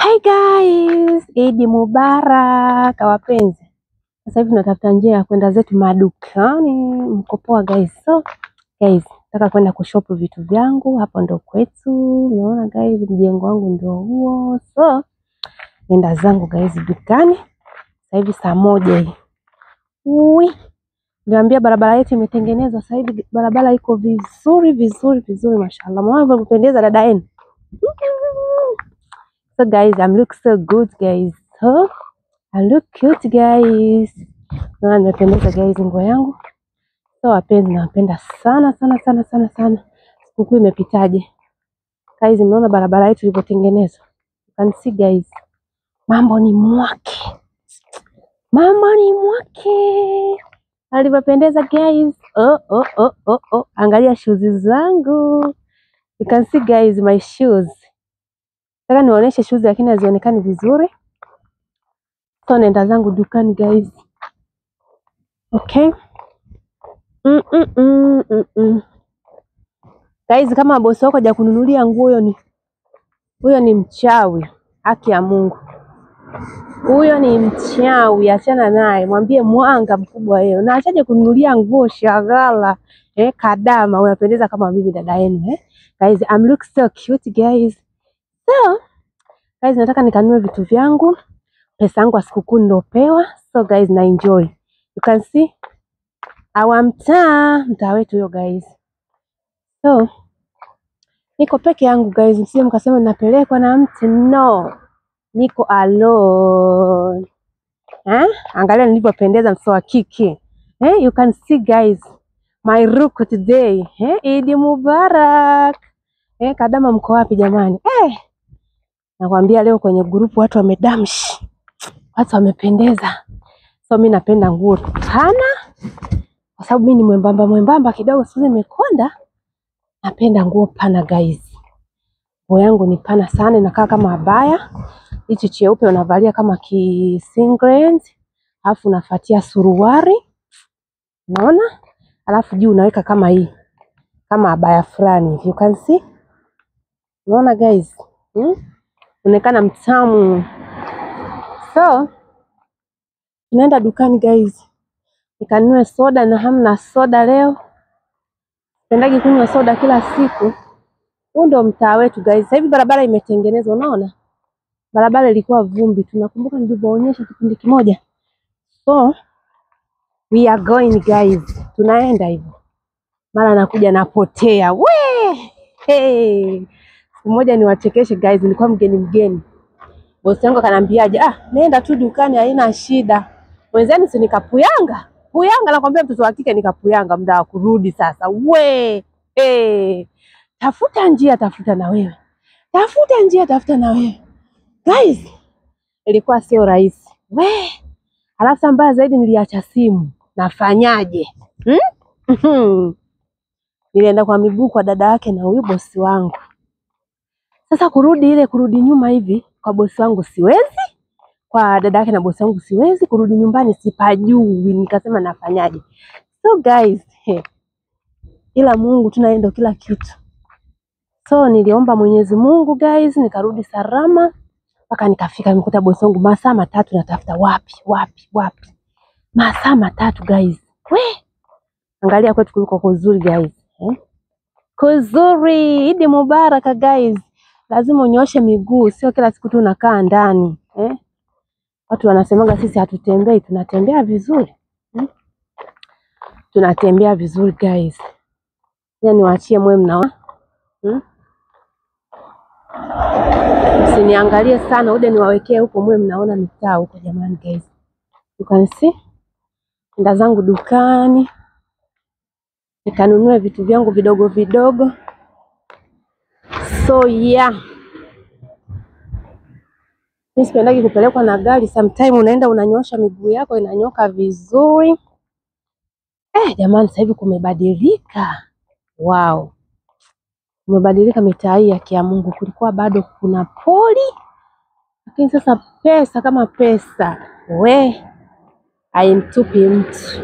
Hi guys, Eid Mubarak wapenzi. Sasa hivi tunatafuta njia ya kwenda zetu madukani. Mko poa guys? So guys, nataka kwenda kushop vitu vyangu. Hapo ndo kwetu. Unaona guys, mjengo wangu ndio huo. So nenda zangu guys dukani. Sasa hivi saa 1 hii. Ui. Niambia barabara yetu imetengenezwa sasa hivi, barabara iko vizuri vizuri vizuri, mashallah. Mwanzo kupendeza dada yenu. So guys, I'm look so good guys. So I look cute guys. Na nimependeza guys nguo yangu. So wapenzi, nawapenda sana sana sana sana sana. Sikukuu imepitaje? Guys, mnaona barabara yetu ilivyotengenezwa. You can see guys. Mambo ni mwake. Mambo ni mwake. Alivyopendeza guys. Oh oh oh oh oh. Angalia shoes zangu. You can see guys my shoes. Nataka niwaoneshe shoes lakini hazionekani vizuri. So naenda zangu dukani guys. Okay. Guys, kama bosi wako hajakununulia nguo, huyo ni mchawi. Haki ya Mungu. Huyo ni mchawi, achana naye. Mwambie mwanga mkubwa yeye. Na achaje kununulia nguo shagala. Kadama unapendeza kama mimi dada yenu, eh? Guys, I'm look so cute guys. So guys, nataka nikanunue vitu vyangu. Pesa yangu ya sikukuu ndopewa. So guys, na enjoy. You can see our mtaa wetu huyo guys. So niko peke yangu guys, msije mkasema ninapelekwa na mtu. No. Niko alone. Angalia nilivyopendeza mso wa kike. You can see guys my look today. Eid Mubarak. Kadama mko wapi jamani? Nakwambia leo kwenye grupu watu wamedamshi. Watu wamependeza. So mimi napenda nguo pana kwa sababu mimi ni mwembamba mwembamba kidogo, sasa nimekonda. Napenda nguo pana guys. Nguo yangu ni pana sana, inakaa kama abaya. Hichi cheupe unavalia kama ki singlet, alafu unafuatia suruali. Unaona? Alafu juu unaweka kama hii. Kama abaya fulani. You can see. Unaona guys? Unaonekana mtamu. So tunaenda dukani guys. Nikanunue soda na hamna soda leo. Sipendagi kunywa soda kila siku. Huu ndio mtaa wetu guys. Sasa hivi barabara imetengenezwa, unaona? Barabara ilikuwa vumbi. Tunakumbuka nilivyoonyesha kipindi kimoja. So we are going guys. Tunaenda hivyo. Mara nakuja napotea. We! Hey! Siku moja niwachekeshe guys, nilikuwa mgeni mgeni. Bosi yangu akaniambiaje, nenda tu dukani haina shida. Wenzani si nikapuyanga. Puyanga nakwambia, mtoto wa kike nikapuyanga muda wa kurudi sasa. We! Hey! Tafuta njia, tafuta na wewe. Tafuta njia, tafuta na wewe. Guys, ilikuwa sio rahisi. We! Alafu mbaya zaidi niliacha simu. Nafanyaje? Nilienda kwa miguu kwa dada yake na huyu bosi wangu. Sasa kurudi nyuma hivi kwa bosi wangu siwezi, kwa dada yake na bosi wangu siwezi, kurudi nyumbani sipajui. Nikasema nafanyaje? So guys, ila Mungu tunaenda kila kitu. So niliomba Mwenyezi Mungu guys, nikarudi salama mpaka nikafika. Nikuta bosi wangu masaa 3 natafuta wapi wapi wapi. Masaa 3 guys. We! Angalia kwetu kuliko kuzuri guys. Kuzuri. Eid Mubarak guys. Lazima unyoshe miguu, sio kila siku tu unakaa ndani. Watu wanasemaga sisi hatutembei, tunatembea vizuri. Tunatembea vizuri guys. Yaani niwaachie mwe mnaona. Usiniangalie sana, uje niwawekee huko mwe mnaona mitaa huko jamani guys. You can see. Nenda zangu dukani. Nikanunue vitu vyangu vidogo vidogo. So yeah. Mimi sipendagi kupelekwa na gari. Sometime unaenda unanyosha miguu yako inanyoka vizuri. Jamani sasa hivi kumebadilika. Wow. Kumebadilika mitaa hii ya Kiamungu. Kulikuwa bado kuna poli. Lakini sasa pesa kama pesa. We, haimtupi mtu.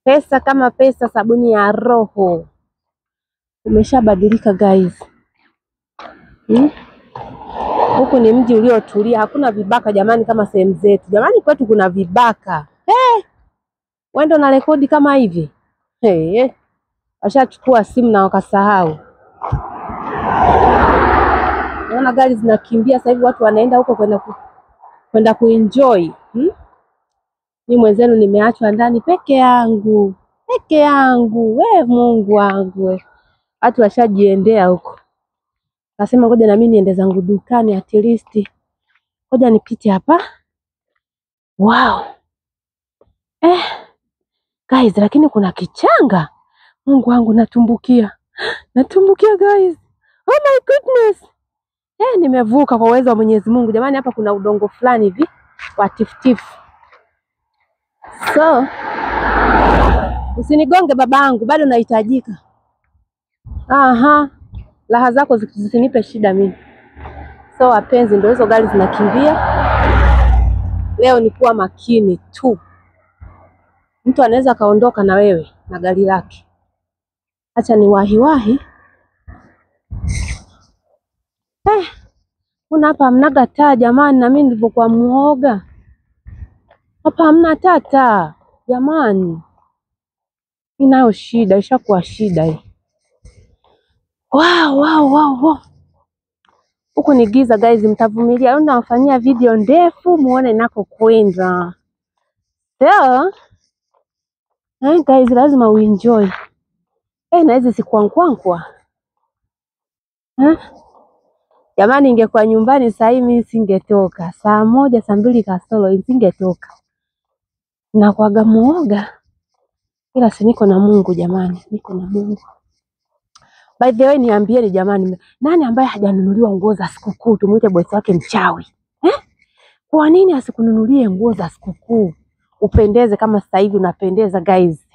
Pesa kama pesa, sabuni ya roho. Umeshabadilika guys. Huku ni mji uliotulia, hakuna vibaka jamani kama sehemu zetu. Jamani kwetu kuna vibaka. Hey! Wewe ndo na rekodi kama hivi. Hey, hey. Washachukua simu na wakasahau. Naona gari zinakimbia sasa hivi, watu wanaenda huko kwenda kuenjoy. Mimi mwenzenu nimeachwa ndani peke yangu. Peke yangu. We Mungu wangu we. Watu washajiendea huko. Nasema ngoja na mimi niende zangu dukani at least. Ngoja nipite hapa. Wow. Guys, lakini kuna kichanga. Mungu wangu, natumbukia. Natumbukia guys. Oh my goodness. Nimevuka kwa uwezo wa Mwenyezi Mungu. Jamani hapa kuna udongo fulani hivi wa tifutifu. So, usinigonge babangu, bado nahitajika. Aha. Raha zako zisinipe shida mimi. So wapenzi, ndio hizo gari zinakimbia. Leo ni kuwa makini tu. Mtu anaweza kaondoka na wewe na gari lake. Acha ni wahi wahi. Kuna hapa hamnaga taa jamani, na mimi nilivyokuwa muoga. Hapa hamna taa jamani. Ninayo shida, ishakuwa shida hii. Wow, wow, wow, wow. Huku ni giza guys, mtavumilia. Leo nawafanyia video ndefu muone nako kwenda. So, guys, lazima uenjoy. Na hizi si kwankwankwa. Jamani ingekuwa nyumbani saa hii mimi singetoka. Saa 1, saa 2 kasoro singetoka. Na kuaga muoga. Ila si niko na Mungu jamani, niko na Mungu. By the way, niambieni jamani, nani ambaye hajanunuliwa nguo za sikukuu tumuite bosi wake mchawi? Kwa nini asikununulie nguo za sikukuu? Upendeze kama sasa hivi unapendeza guys,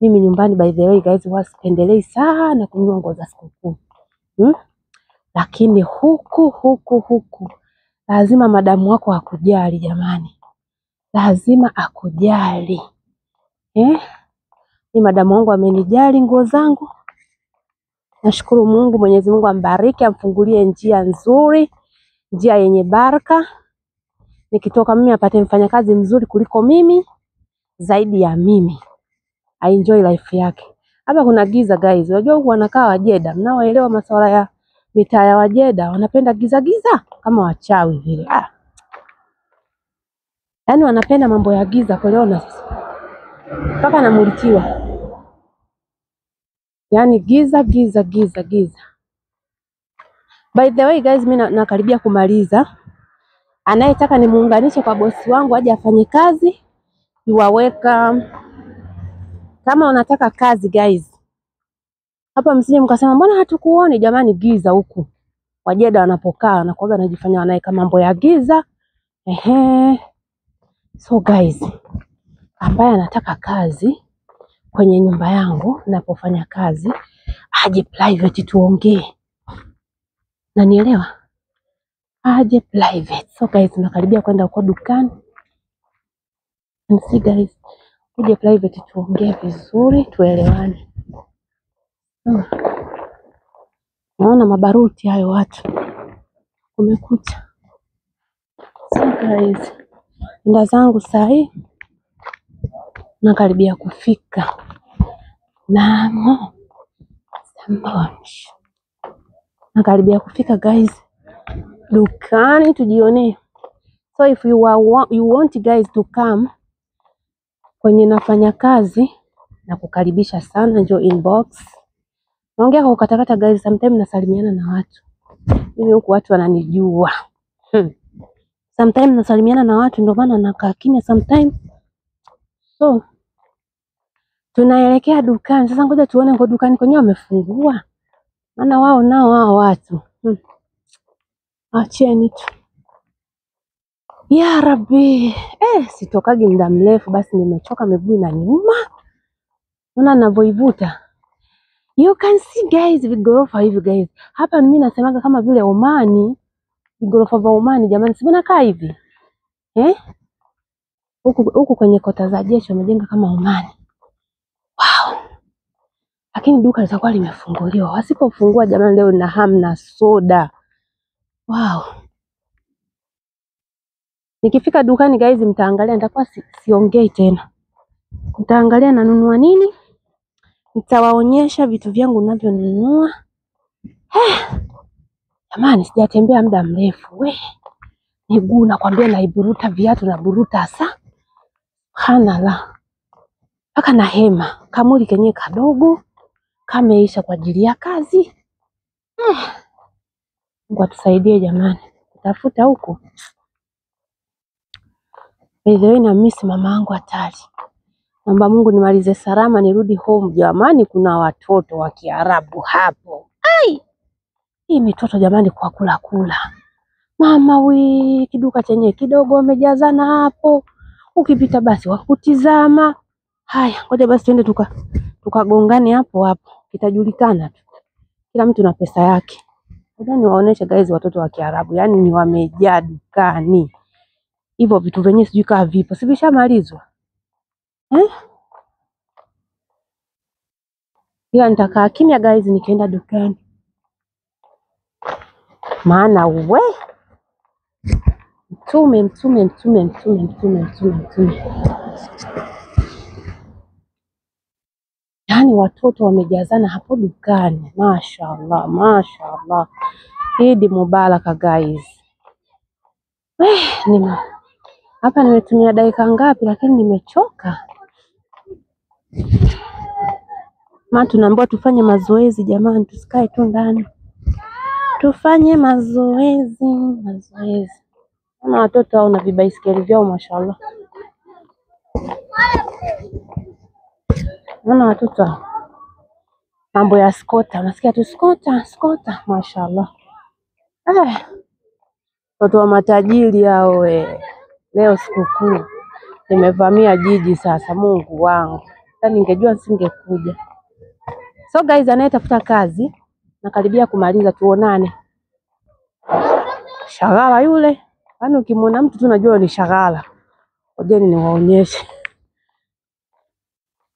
Mimi nyumbani by the way guys huwa sipendelei sana kununua nguo za sikukuu. Lakini huku lazima madamu wako akujali jamani. Lazima akujali. Ni madamu wangu amenijali nguo zangu. Nashukuru Mungu, Mwenyezi Mungu ambariki, amfungulie njia nzuri, njia yenye baraka. Nikitoka mimi apate mfanyakazi mzuri kuliko mimi, zaidi ya mimi. I enjoy life yake. Hapa kuna giza guys. Unajua huku wanakaa Wajeda. Mnaoelewa masuala ya mitaa ya Wajeda, wanapenda giza giza kama wachawi vile. Yaani wanapenda mambo ya giza kuliona sasa. Mpaka namulikiwa. Yaani giza giza giza giza. By the way guys, mimi nakaribia kumaliza. Anayetaka nimuunganishe kwa bosi wangu aje afanye kazi, you are welcome. Kama unataka kazi guys. Hapa msije mkasema mbona hatukuoni jamani, giza huku. Wajeda wanapokaa wanakuwa wanajifanya wanaeka mambo ya giza. So guys, ambaye anataka kazi kwenye nyumba yangu ninapofanya kazi, aje private tuongee. Na nielewa? Aje private. So guys, tunakaribia kwenda huko dukani. And see guys, uje private tuongee vizuri, tuelewane. Naona mabaruti hayo watu. Kumekucha. So guys, nda zangu sahi nakaribia kufika. Namo Sambonch. Nakaribia kufika guys dukani tujione. So if you are you want guys to come kwenye nafanya kazi, na kukaribisha sana, njoo inbox. Naongea kwa kukatakata guys, sometimes nasalimiana na watu. Mimi huku watu wananijua. Sometimes nasalimiana na watu ndio maana nakaa kimya sometimes. So tunaelekea dukani. Sasa ngoja tuone kwa dukani kwenyewe wamefungua. Maana wao nao hao watu. Acheni tu. Ya Rabbi. Sitokagi muda mrefu basi nimechoka, miguu inaniuma. Unaona ninavyoivuta. You can see guys vigorofa hivi guys. Hapa mimi nasemaga kama vile Omani, vigorofa vya Omani jamani, si mbona kaa hivi? Huku kwenye kota za jeshi wamejenga kama Omani. Wow. Lakini duka litakuwa limefunguliwa. Wasipofungua jamani, leo na hamu na soda. Wow. Nikifika dukani guys, mtaangalia, nitakuwa siongei tena. Mtaangalia nanunua nini, nitawaonyesha vitu vyangu ninavyonunua. Jamani, sijatembea muda mrefu we, miguu nakwambia naiburuta viatu na buruta hasa hana la mpaka na hema. Kamuli kenyewe kadogo kameisha kwa ajili ya kazi. Mungu atusaidie jamani, kutafuta huko. By the way, na miss mama yangu hatari. Naomba Mungu nimalize salama nirudi home jamani, kuna watoto wa Kiarabu hapo. Ai! Hii mitoto jamani kwa kula kula. Mama we, kiduka chenye kidogo wamejazana hapo. Ukipita basi wakutizama. Haya, ngoja basi twende tukagongane hapo hapo. Kitajulikana tu. Kila mtu na pesa yake. Ngoja niwaoneshe guys watoto wa Kiarabu, yaani ni wamejaa dukani. Hivyo vitu vyenyewe sijui kama vipo. Si vishamalizwa? Eh? Ila nitakaa kimya guys nikienda dukani. Maana we mtume mtume mtume mtume mtume mtume mtume. Yaani watoto wamejazana hapo dukani. Mashaallah, mashaallah. Eid mubaraka guys. Hapa nimetumia dakika ngapi lakini nimechoka. Maana tunaambiwa tufanye mazoezi jamani, tusikae tu ndani. Tufanye mazoezi, mazoezi. Kama watoto hao na vibaiskeli vyao mashallah. Naona watoto hao. Mambo ya skota, unasikia tu skota, skota, mashallah. Watu wa matajiri hao we. Leo sikukuu. Nimevamia jiji sasa, Mungu wangu. Sasa ningejua nisingekuja. So guys, anayetafuta kazi nakaribia kumaliza, tuonane. Shagala yule. Yaani ukimwona mtu tu unajua ni shagala. Ngojeni niwaonyeshe.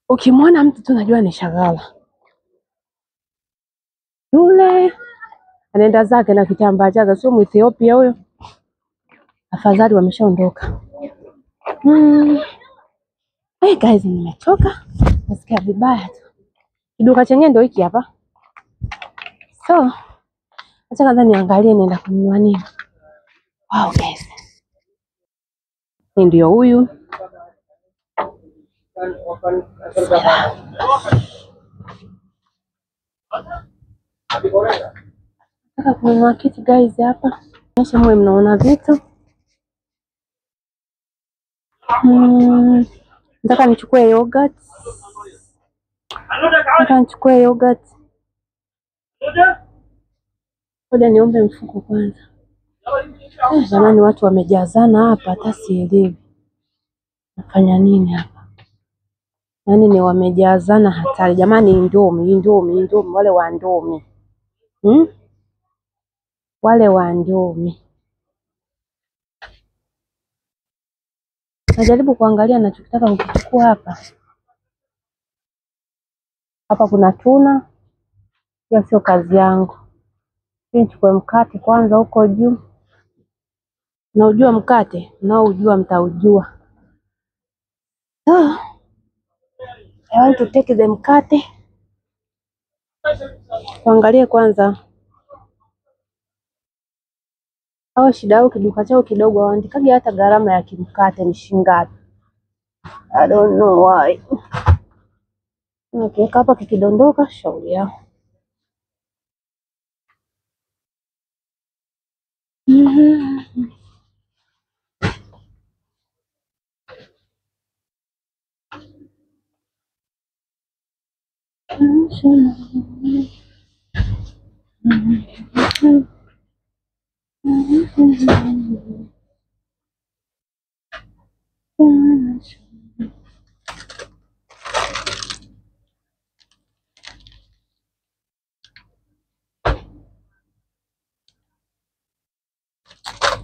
Ukimwona mtu tu unajua ni shagala. Yule anaenda zake na kitambaa chake, sio Mwethiopia huyo. Afadhali wameshaondoka. Hey guys, nimechoka. Nasikia vibaya tu. Kiduka chenyewe ndio hiki hapa. So, acha kwanza niangalie naenda kununua nini. Wow guys. Ni ndio huyu. Nataka kununua kitu guys hapa. Nisha mwe mnaona vitu. Nataka nichukue yogurt. Nataka nichukue yogurt. Ngoja niombe mfuko kwanza. Jamani, watu wamejazana hapa, hata sielewi nafanya nini hapa. Yaani ni wamejazana hatari jamani. Indomie, indomie, indomie, wale wa ndomi. Wale wa ndomi. Najaribu kuangalia nachokitaka kukichukua hapa. Hapa kuna tuna. Hiyo sio kazi yangu. Nichukue mkate kwanza huko juu. Naujua mkate, naujua mtaujua. I want to take the mkate. Tuangalie kwanza. Hao shida yao kiduka chao kidogo waandikage hata gharama ya kimkate ni shilingi ngapi. I don't know why. Nikiweka hapa kikidondoka shauri yao.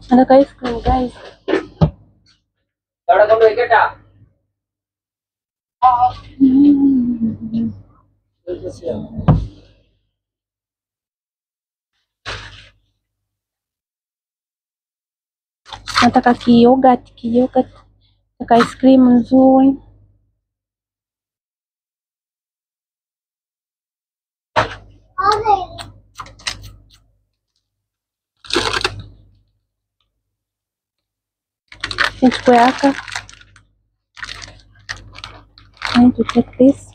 Nataka ice cream guys. Nataka kiyogurt, kiyogurt. Nataka ice cream nzuri. Nichukue haka. I need to take this.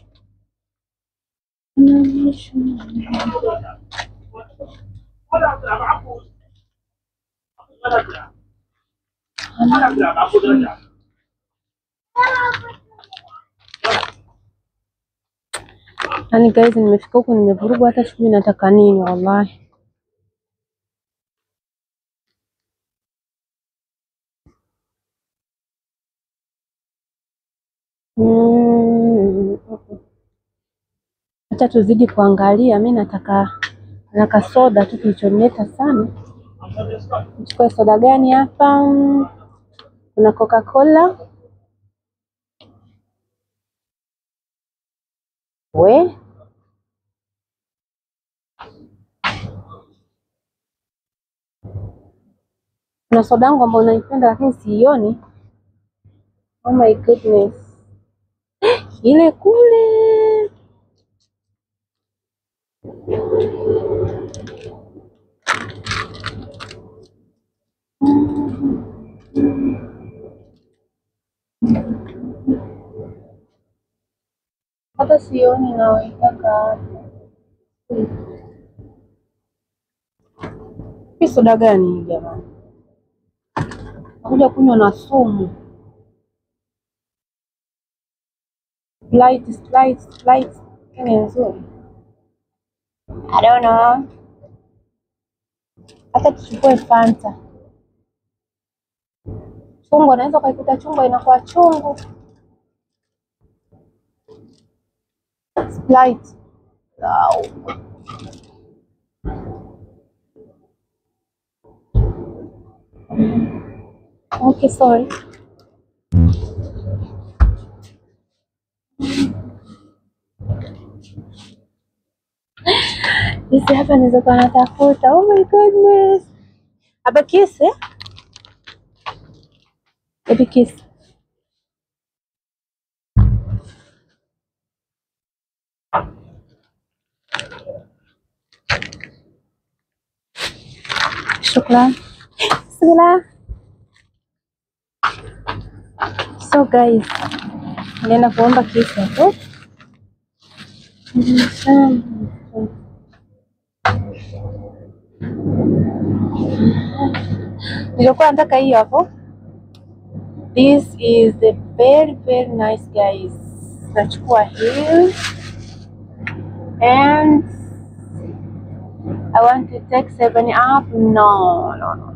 Yaani guys, nimefika huku nimevurugwa, hata sijui nataka nini wallahi. Acha tuzidi kuangalia. Mi nataka soda tu, kilichonileta sana. Nichukue soda gani hapa? Kuna Coca-Cola. We kuna soda yangu ambayo naipenda lakini siioni. Oh my goodness, ile kule. Hata sioni naoitaka hapa. Hii soda gani hii jamani? Nakuja kunywa na sumu. Sprite, Sprite, Sprite. Hii ni nzuri. I don't know. Hata tuchukue Fanta. Chungwa, naweza ukaikuta chungwa inakuwa chungu. Sprite. Wow. Okay, sorry. Hizi hapa nilizokuwa natafuta. Oh my goodness. Hapa kiss eh? Baby kiss. Shukran. Bismillah. So guys, nenda kuomba kiss hapo. Nilikuwa nataka hiyo hapo. This is the very very nice guys. Nachukua hii and I want to take 7 up. No, no, no.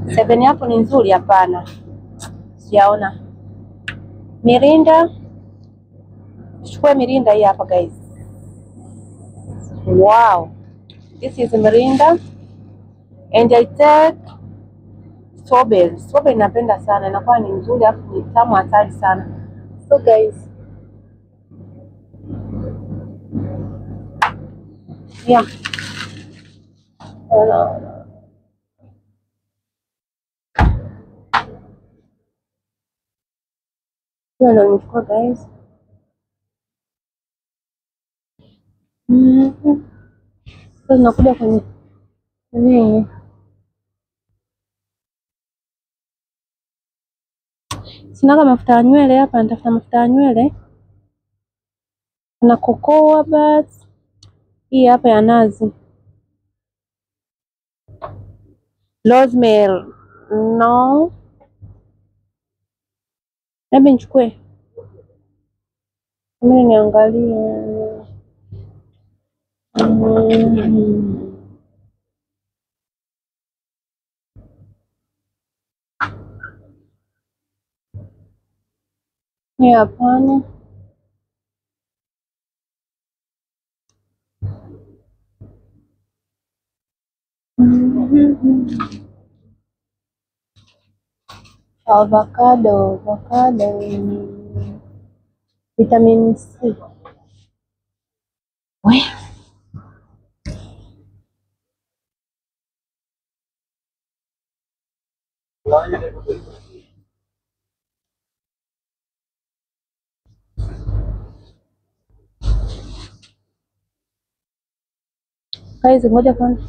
7 up ni nzuri? Hapana, sijaona. Mirinda, chukua mirinda hii hapa guys. Wow, this is mirinda and I take strawberry. Strawberry napenda sana, inakuwa ni nzuri afu ni tamu hatari sana. So guys, yeah. Hiyo ndio nimechukua guys. Sasa nakuja kwenye nini? Sinaga mafuta ya nywele hapa, nitafuta mafuta ya nywele. Kuna cocoa but hii hapa ya nazi. Rosemary. No. Hebu nichukue. Mimi niangalie. Hapana. Avocado, avocado. Vitamin C. We. Guys, ngoja kwanza.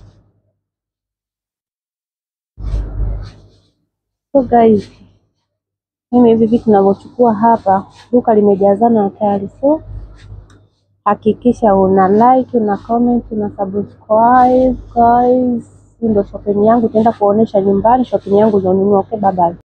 So guys, mimi hivi vitu ninavyochukua hapa, duka limejazana hatari. So hakikisha una like, una comment, una subscribe guys. Hii ndio shopping yangu, itaenda kuonesha nyumbani shopping yangu nilionunua. Okay, bye bye.